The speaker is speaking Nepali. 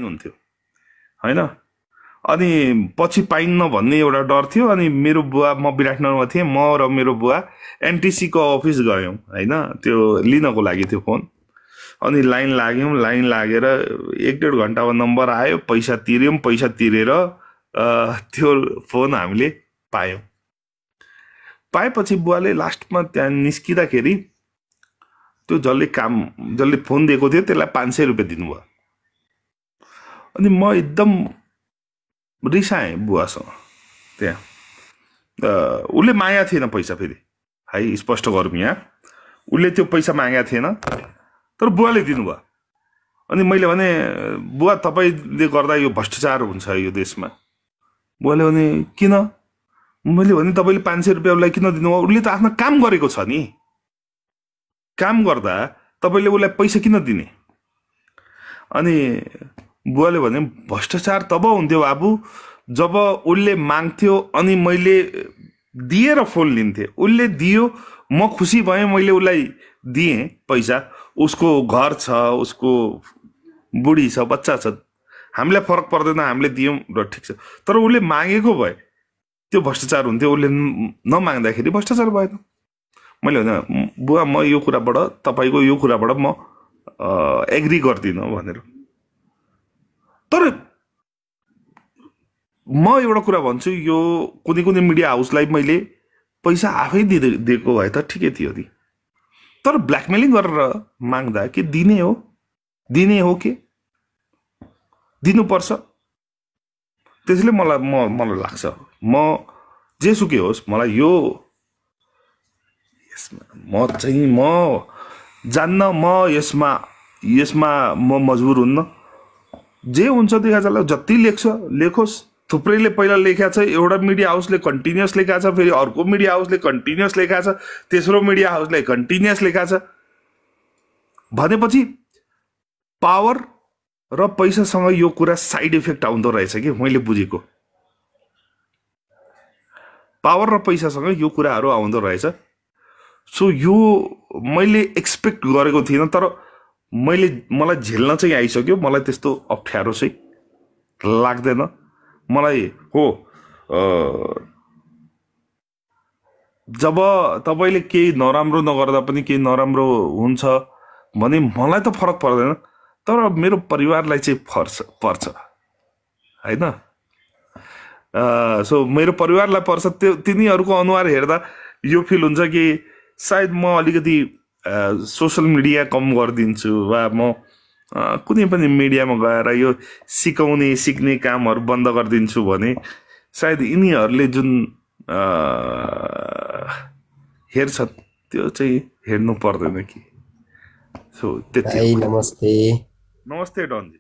हुन्थ्यो हैन। अनि पछि पाइन्न भन्ने एउटा डर थियो। अनि मेरो बुवा, म विराटनगरमा थिएँ, म र मेरो बुवा एनटिसी को अफिस गयौँ हैन, त्यो लिनको लागि त्यो फोन। अनि लाइन लाग्यौँ, लाइन लागेर 1-1.5 घण्टामा नम्बर आयो, पैसा तिर्यौँ, पैसा तिरेर त्यो फोन हामीले पायौँ। पाएपछि बुवाले लास्टमा त्यहाँ निस्किँदाखेरि त्यो जसले फोन दिएको थियो त्यसलाई 500 रुपियाँ दिनुभयो। अनि म एकदम रिसाएँ बुवासँग त्यहाँ। उसले मागेको थिएन पैसा, फेरि है स्पष्ट गरौँ यहाँ, उसले त्यो पैसा मागेको थिएन, तर बुवाले दिनुभयो। अनि मैले भने बुवा तपाईँले गर्दा यो भ्रष्टाचार हुन्छ यो देशमा। बुवाले भने किन? मैले भने तपाईँले 500 रुपियाँ उसलाई किन दिनुभयो? उसले त आफ्नो काम गरेको छ नि, काम गर्दा तपाईँले उसलाई पैसा किन दिने? अनि बुवाले भने भ्रष्टाचार तब हुन्थ्यो बाबु जब उसले माग्थ्यो अनि मैले दिएर फोन लिन्थेँ। उसले दियो, म खुसी भएँ, मैले उसलाई दिएँ पैसा। उसको घर छ, उसको बुढी छ, बच्चा छ, हामीलाई फरक पर्दैन, हामीले दियौँ र ठिक छ। तर उसले मागेको भए त्यो भ्रष्टाचार हुन्थ्यो, उसले नमाग्दाखेरि भ्रष्टाचार भएन। मैले भने बुवा म यो कुराबाट, तपाईँको यो कुराबाट म एग्री गर्दिनँ भनेर। तर म एउटा कुरा भन्छु, यो कुनै मिडिया हाउसलाई मैले पैसा आफै दिएको भए त ठिकै थियो नि। तर ब्ल्याकमेलिङ गरेर माग्दा के दिने हो के दिनुपर्छ? त्यसैले मलाई लाग्छ, म जेसुकै होस्, मलाई यो म जान्न, म यसमा म मजबुर हुन्न। जे हुन्छ देखा जाला, जति लेखोस्। थुप्रैले पहिला लेखेको छ, एउटा मिडिया हाउसले कन्टिन्युअस लेखेको छ, फेरि अर्को मिडिया हाउसले कन्टिन्युअस लेखेको छ, तेस्रो मिडिया हाउसले कन्टिन्युअस लेखेको छ। भनेपछि पावर र पैसासँग यो कुरा साइड इफेक्ट आउँदो रहेछ कि मैले बुझेको। पावर र पैसासँग यो कुराहरू आउँदो रहेछ। सो यो मैले एक्सपेक्ट गरेको थिइनँ, तर मलाई झेल्न चाहिँ आइसक्यो। मलाई त्यस्तो अप्ठ्यारो चाहिँ लाग्दैन मलाई। हो, जब तपाईँले केही नराम्रो नगर्दा पनि केही नराम्रो हुन्छ भने मलाई त फरक पर्दैन, तर मेरो परिवारलाई चाहिँ पर्छ हैन। सो मेरो परिवारलाई पर्छ। त्यो तिनीहरूको अनुहार हेर्दा यो फिल हुन्छ कि सायद म अलिकति सोशल मिडिया कम गरिदिन्छु, वा म कुनै पनि मिडियामा गएर यो सिक्ने कामहरू बन्द गरिदिन्छु भने सायद यिनीहरूले जुन हेर्छन् त्यो चाहिँ हेर्नु पर्दैन कि। सो त्यति। नमस्ते नमस्ते डनजी।